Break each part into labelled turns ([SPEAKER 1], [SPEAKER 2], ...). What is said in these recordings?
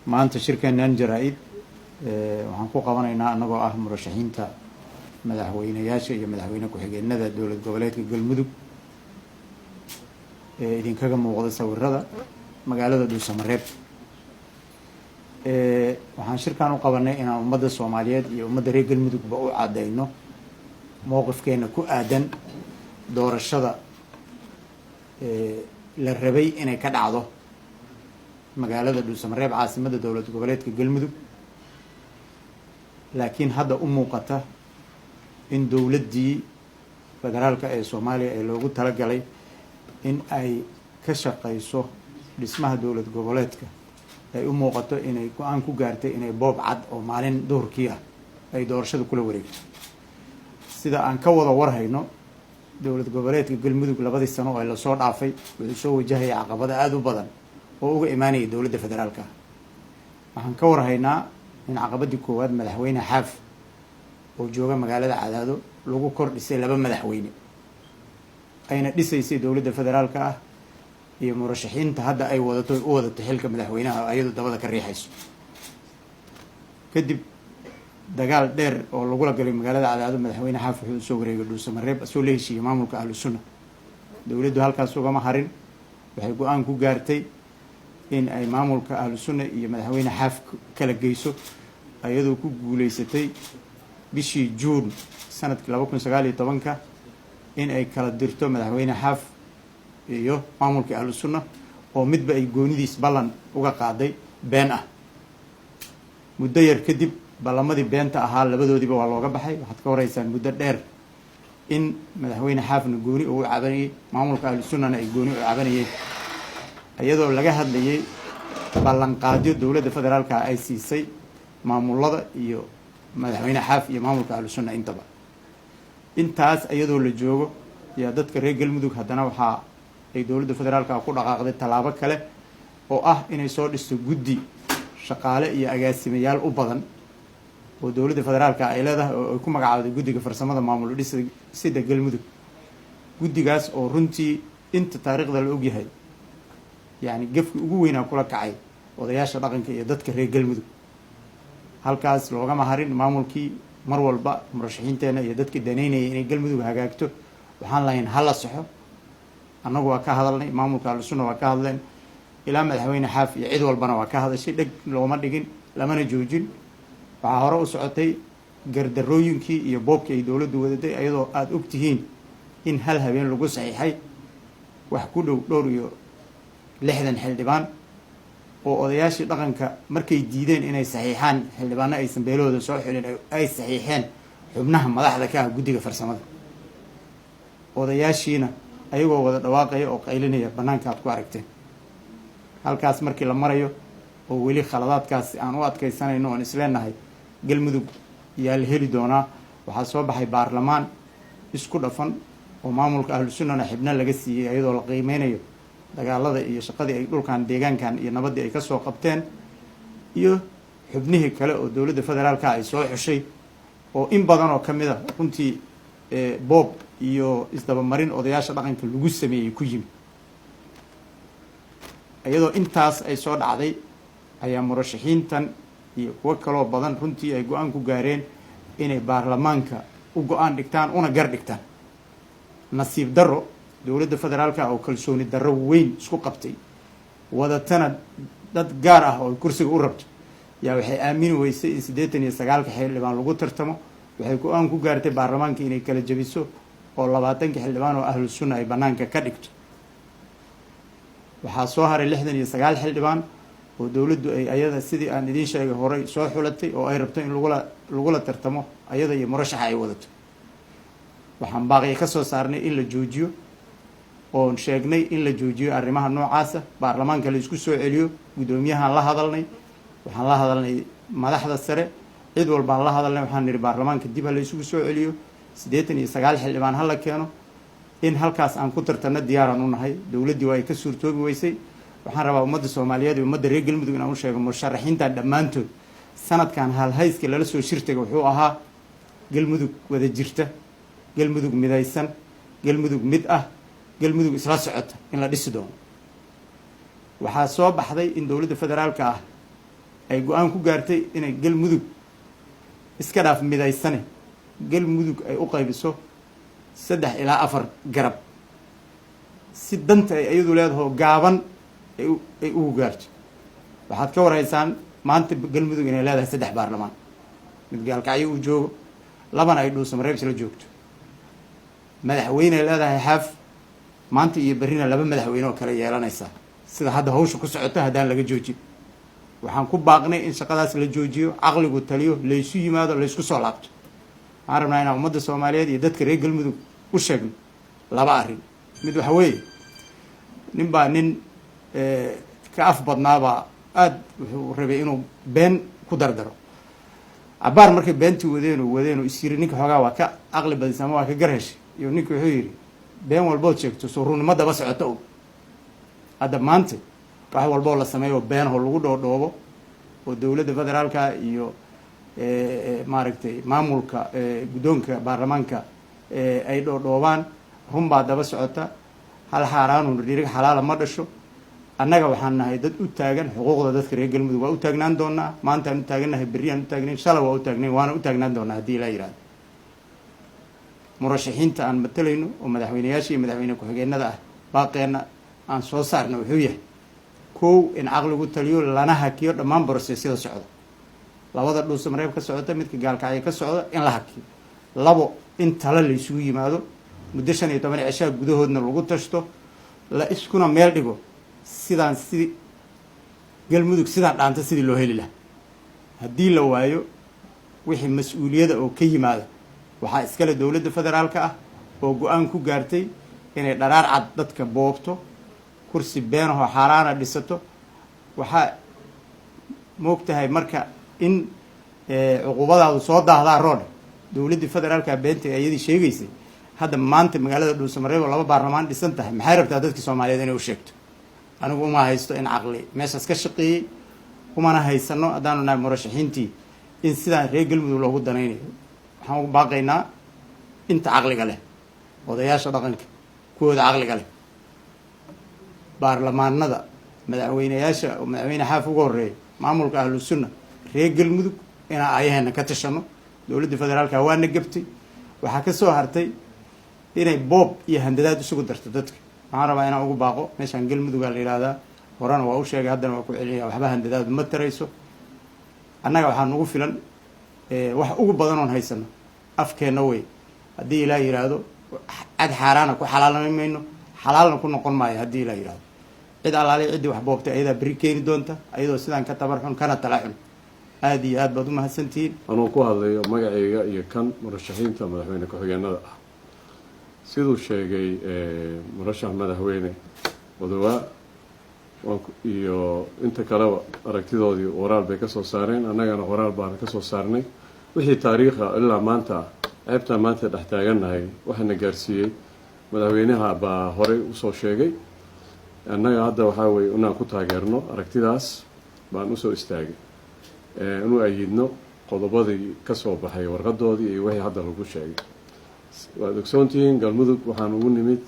[SPEAKER 1] Maanta shirkeennan jaraa-id waxaan ku qabanaynaa annagoo ah murashaxiinta madaxweyneyaasha iyo madaxweyne ku-xigeenada dowlad goboleedka Galmudug ee idinkaga muuqda sawirada magaalada Dhuusamareeb. Waxaan shirkan u qabanay inaan ummadda Soomaaliyeed iyo ummadda reer Galmudugba u caddayno mowqifkeena ku aadan doorashada la rabay inay ka dhacdo magaalada Dhuusamareeb, caasimadda dowlad goboleedka Galmudug, laakiin hadda u muuqata in dowladdii federaalka ee Soomaaliya ee loogu talagalay in ay ka shaqeyso dhismaha dowlad goboleedka ay u muuqato inay go-aan ku gaartay inay boob cad oo maalin duhurkii ah ay doorashada kula wareegto. Sida aan ka wada warhayno, dowlad goboleedka Galmudug labadii sano oo lasoo dhaafay wuxuu soo wajahaya caqabado aada u badan oo uga imaanaya dowladda federaalka. Waxaan ka warhaynaa in caqabadii koowaad madaxweyne Xaaf oo jooga magaalada Cadaado lagu kor dhisay laba madaxweyne, ayna dhisaysay dowladda federaalka ah iyo murashaxiinta hadda ay wadato u wadato xilka madaxweynaha ayadu dabada ka riixayso. Kadib dagaal dheer oo lagula galay magaalada Cadaado, madaxweyne Xaaf wuxuu usoo wareegay Dhuusamareeb asoo la heshiiyey maamulka Ahlu Sunna. Dowladdu halkaas ugama harin, waxay go-aan ku gaartay in ay maamulka Ahlu Sunna iyo madaxweyne Xaaf kala geyso, ayadoo ku guuleysatay bishii Juun sanadkii 2019-ka in ay kala dirto madaxweyne Xaaf iyo maamulkii Ahlu Sunna, oo midba ay goonidiis ballan uga qaaday been ah. Muddo yar kadib ballamadii beenta ahaa labadoodiiba waa looga baxay. Waxaad ka horeysaan muddo dheer in madaxweyne Xaafna gooni uu cabanayay, maamulka Ahlu Sunnana ay gooni u cabanayeen, iyadoo laga hadlayay ballanqaadyo dowladda federaalka ay siisay maamulada iyo madaxweyne Xaaf iyo maamulka Ahlu Sunna intaba. Intaas iyadoo la joogo yaa dadka reer Galmudug haddana waxaa ay dowladda federaalka ku dhaqaaqday tallaabo kale oo ah inay soo dhisto guddi shaqaale iyo agaasimayaal u badan oo dowladda federaalka ay leedahay oo ay ku magacaawday guddiga farsamada maamul dhisida Galmudug. Guddigaas oo runtii inta taariikhda la ogyahay yacni gefkii ugu weynaa kula kacay odayaasha dhaqanka iyo dadka reer Galmudug. Halkaas loogama harin maamulkii. Mar walba murashaxiinteena iyo dadka danaynaya inay Galmudug hagaagto waxaan lahayn hala saxo. Annagu waa ka hadalnay, maamulka Ahlu Sunna waa ka hadleen, ilaa madaxweyne Xaaf iyo cid walbana waa ka hadashay. Dheg looma dhigin, lamana joojin. Waxaa hore u socotay gardarooyinkii iyo boobkii ay dowladdu wadatay, iyadoo aada og tihiin in hal habeen lagu saxiixay wax ku dhow dhowr iyo 60 xildhibaan, oo odayaashii dhaqanka markay diideen inay saxiixaan xildhibaano aysan beelahooda soo xulin, ay saxiixeen xubnaha madaxda ka ah guddiga farsamada. Odayaashiina ayagoo wada dhawaaqaya oo qaylinaya bannaanka aad ku aragteen. Halkaas markii la marayo oo weli khaladaadkaasi aan u adkaysanayno oon isleenahay Galmudug yaa la heli doonaa, waxaa soo baxay baarlamaan isku dhafan oo maamulka Ahlu Sunnana xibno laga siiyey, iyadoo la qiimeynayo dagaalada iyo shaqadii ay dhulkan, deegaankan iyo nabaddii ay kasoo qabteen, iyo xubnihii kale oo dowladda federaalka ay soo xushay, oo in badan oo ka mid a runtii boob iyo isdabamarin odayaasha dhaqanka lagu sameeyey ku yimid. Iyadoo intaas ay soo dhacday ayaa murashaxiintan iyo kuwo kaloo badan runtii ay go-aan ku gaareen inay baarlamaanka u go-aan dhigtaan una gar dhigtaan. Nasiib darro, dowladda federaalka oo kalsooni darro weyn isku qabtay, wadatana dad gaar ah oo kursiga u rabto, yaa waxay aamini weysay in 89-ka xildhibaan lagu tartamo. Waxay go-aan ku gaartay baarlamaanka inay kala jabiso oo 20-ka xildhibaan oo Ahlu Sunna ay bannaanka ka dhigto. Waxaa soo haray 69 xildhibaan oo dowladdu ay ayada, sidii aan idiin sheegay, horey soo xulatay oo ay rabto in lagula tartamo ayada iyo murashaxa ay wadato. Waxaan baaqiya ka soo saarnay in la joojiyo, oon sheegnay in la joojiyo arrimaha noocaasa, baarlamaanka la isku soo celiyo. Guddoomiyahaan la hadalnay, waxaan la hadalnay madaxda sare, cid walbaan la hadalnay. Waxaan nidhi baarlamaanka dib ha la isugu soo celiyo, 89 xildhibaan ha la keeno, in halkaas aan ku tartanno diyaaraan u nahay. Dowladdii waa ay ka suurtoobi weysay. Waxaan rabaa ummadda Soomaaliyeed iyo ummadda reer Galmudug inaan u sheego, musharaxiintan dhammaantood sanadkan halhayska lala soo shirtaga wuxuu ahaa Galmudug wada jirta, Galmudug midaysan, Galmudug mid ah, Galmudug isla socota in la dhisi doono. Waxaa soo baxday in dowladda federaalka ah Ay go-aan ku gaartay inay Galmudug iska dhaaf midaysane, Galmudug ay u qaybiso saddex ilaa afar garab si danta ay iyadu leedaho gaaban ay ugu gaarto. Waxaad ka warhaysaan maanta Galmudug inay leedahay saddex baarlamaan: mid Gaalkacyo uu joogo, labana ay Dhuusamareeb isla joogto. Madaxweyney leedahay Xaaf, maanta iyo berrina laba madaxweyne oo kale yeelanaysaa sida hadda hawsha ku socoto haddaan laga joojin. Waxaan ku baaqnay in shaqadaas la joojiyo, caqligu taliyo, laysu yimaado, laysku soo laabto. Waxaan rabnaa inaan ummadda Soomaaliyeed iyo dadka reer Galmudug u sheegno laba arrin. Mid waxa weeye, nin baa nin ka af badnaabaa aada wuxuu rabay inuu been ku dardaro. Cabaar markay beentii wadeen oo wadeen oo is yiri ninka xoogaa waa ka caqli badisa ama waa ka gar heshay, iyo ninka wuxuu yidhi: "Been walbood sheegto soo runnimo daba socoto." O hadda maanta wax walboo la sameeyo beenho lagu dhoodhoobo oo dowladda federaalka iyo maaragtay maamulka guddoonka baarlamaanka ay dhoodhoobaan, run baa daba socota. Hal xaaraanun dhirig xalaala ma dhasho. Annaga waxaan nahay dad u taagan xuquuqda dadka reer Galmudug. Waa u taagnaan doonaa. Maantaan u taagannahay, berriaan u taagnayn, shala waa u taagnayn, waana u taagnaan doonaa haddii Ilaa yihahdo. Murashaxiinta aan matalayno oo madaxweyneyaasha iyo madaxweyne ku-xigeenada ah, baaqeenna aan soo saarna wuxuu yahay: kow, in caqligu taliyo, lana hakiyo dhammaan process-yada socda, labada Dhuusamareeb ka socota, midka Gaalkacyo ka socda, in la hakiyo. Labo, in talo laysugu yimaado muddo 15 cishaa gudahoodna lagu tashto, la iskuna meel dhigo sidaan si Galmudug sidaan dhaanta sidii loo heli lahaa. Haddii la waayo, wixii mas-uuliyada oo ka yimaada waxaa iskale dowladda federaalka ah oo go-aan ku gaartay inay dharaar cad dadka boobto, kursi beenahoo xaaraana dhisato. Waxaa moog tahay marka in cuqubadaadu soo daahdaa roodhe. Dowladdii federaalka beenta iyadii sheegaysay hadda maanta magaalada Dhuusamareeb oo laba baarlamaan dhisan tahay, maxay rabtaa dadkii Soomaaliyeed inay u sheegto? Anigu uma haysto in caqli meeshaas ka shaqeeyey, umana haysano haddaanu nahay murashaxiintii in sidaan reer Galmudug loogu danaynayo. Waxaan ugu baaqaynaa inta caqliga leh, odayaasha dhaqanka kuwooda caqliga leh, baarlamaanada, madaxweyneyaasha oo madaxweyne Xaaf uga horreeya, maamulka Ahlu Sunna, reer Galmudug inaan ayaheena ka tashano. Dowladda federaalka waana gabtay. Waxaa ka soo hartay inay boob iyo handadaad isugu darto dadka. Waxaan rabaa inaan ugu baaqo meeshaan Galmudugaa la yihahdaa. Horena waa u sheegay, haddana waa ku celinaya: waxba handadaadu ma tarayso. Annaga waxaa nagu filan wax ugu badan oon haysano afkeenna wey. Haddii Ilaah yidhaahdo, cad xaaraana ku xalaalami mayno, xalaalna ku noqon maayo. Haddii Ilaah yidhahdo, cid allaaliy ciddii wax boobtay ayadaa berri keeni doonta, ayadoo sidaan ka tabar xun kana tala xun. Aada iyo aad baad u mahadsantihiin.
[SPEAKER 2] Anuu ku hadlayo magacayga iyo kan murashaxiinta madaxweyne ku-xigeenada ah, siduu sheegay murashax madaxweyne Odowaa iyo inta kaleba, aragtidoodii qoraal bay kasoo saareen, annagana qoraal baana kasoo saarnay. Wixii taariikha ilaa maanta ceebtaa maanta dhex taagannahay waxaana gaarsiiyey madaxweynaha baa horey usoo sheegay. Annaga hadda waxaa weye inaan ku taageerno aragtidaas baan usoo istaagay, inuu ayidno qodobadii kasoo baxay warqadoodii iyo wixii hadda lagu sheegay. Waad ogsoontihiin, Galmudug waxaan ugu nimid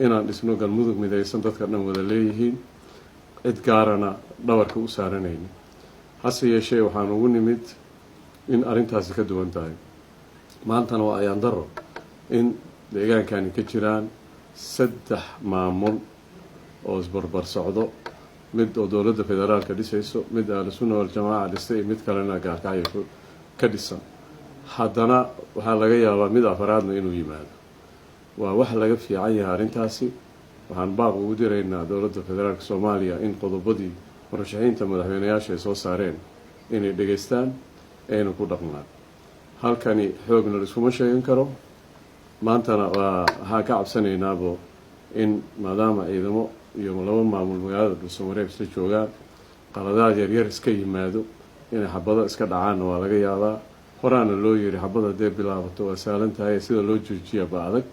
[SPEAKER 2] inaan dhisno Galmudug midaysan, dadka dhan wada leeyihiin, cid gaarana dhabarka u saaranayni. Hase yeeshee waxaan ugu nimid in arrintaasi ka duwan tahay. Maantana waa ayaan daro in deegaankani ka jiraan saddex maamul oo isbarbar socdo: mid oo dowladda federaalka dhisayso, mid Ahlu Sunna Waljamaaca dhistay, iyo mid kalena Gaalkacyo ka dhisan. Haddana waxaa laga yaabaa mid afaraadna inuu yimaado. Waa wax laga fiican yahay arrintaasi. Waxaan baaq ugu diraynaa dowladda federaalka Soomaaliya in qodobadii murashaxiinta madaxweyneyaasha ay soo saareen inay dhegaystaan, ayna ku dhaqmaan. Halkani xoogna laiskuma sheegan karo. Maantana waa waxaan ka cabsanaynaabo in maadaama ciidamo iyo laba maamul magaalada Dhuusamareeb isla joogaan, qaladaad yaryar iska yimaado, inay xabado iska dhacaanna waa laga yaabaa. Horaana loo yiri xabad haddee bilaabato waa sahlan tahay, sida loo joojiya ba adag.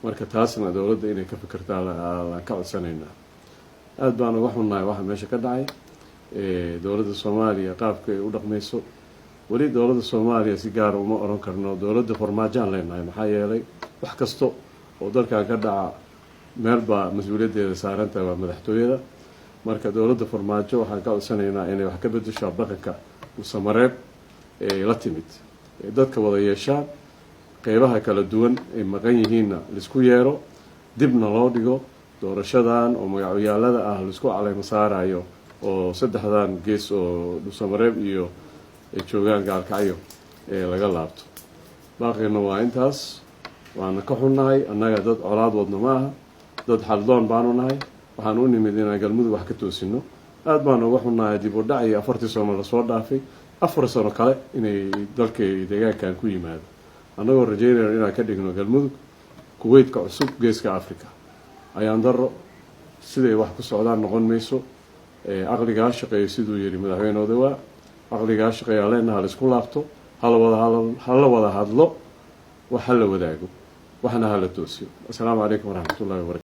[SPEAKER 2] Marka taasna dowladda inay ka fikirtaa laan ka codsanaynaa. Aada baan uga xunnahay waxa meesha ka dhacay, dowladda Soomaaliya qaabka ay u dhaqmayso. Weli dowladda Soomaaliya si gaara uma oran karno, dowladda Farmaajaan leenahay, maxaa yeelay wax kasta oo dalkan ka dhaca meel baa mas-uuliyaddeeda saarantahay, waa madaxtooyada. Marka dowladda Farmaajo waxaan ka codsanaynaa inay wax ka bedesho habdhaqanka Dhuusamareeb ee la timid, ee dadka wada yeeshaan, qeybaha kala duwan ay maqan yihiinna laisku yeero, dibna loo dhigo doorashadan oo magacyaalada ah laisku caleymo saarayo oo saddexdan gees oo Dhuusamareeb iyo ay joogaan Gaalkacyo ee laga laabto. Baaqina waa intaas. Waana ka xunnahay, annaga dad colaad wadno ma aha, dad xaldoon baanu nahay. Waxaan u nimid inaan Galmudug wax ka toosino. Aada baanu uga xunnahay dib u dhac iyo 4-tii sano lasoo dhaafay, 4 sano kale inay dalka iyo deegaankan ku yimaado, annagoo rajeynayno inaan ka dhigno Galmudug Kuweytka cusub geeska Africa. Ayaan daro siday wax ku socdaan noqon mayso. Caqligaa shaqeeyo, siduu yihi madaxweyne Odawaa, caqligaa shaqeeyaa leenaha. Laisku laabto, hala wada hadlo, wax hala wadaago, waxna hala toosiyo. Assalaamu calaykum waraxmat ullahi wabarakatu.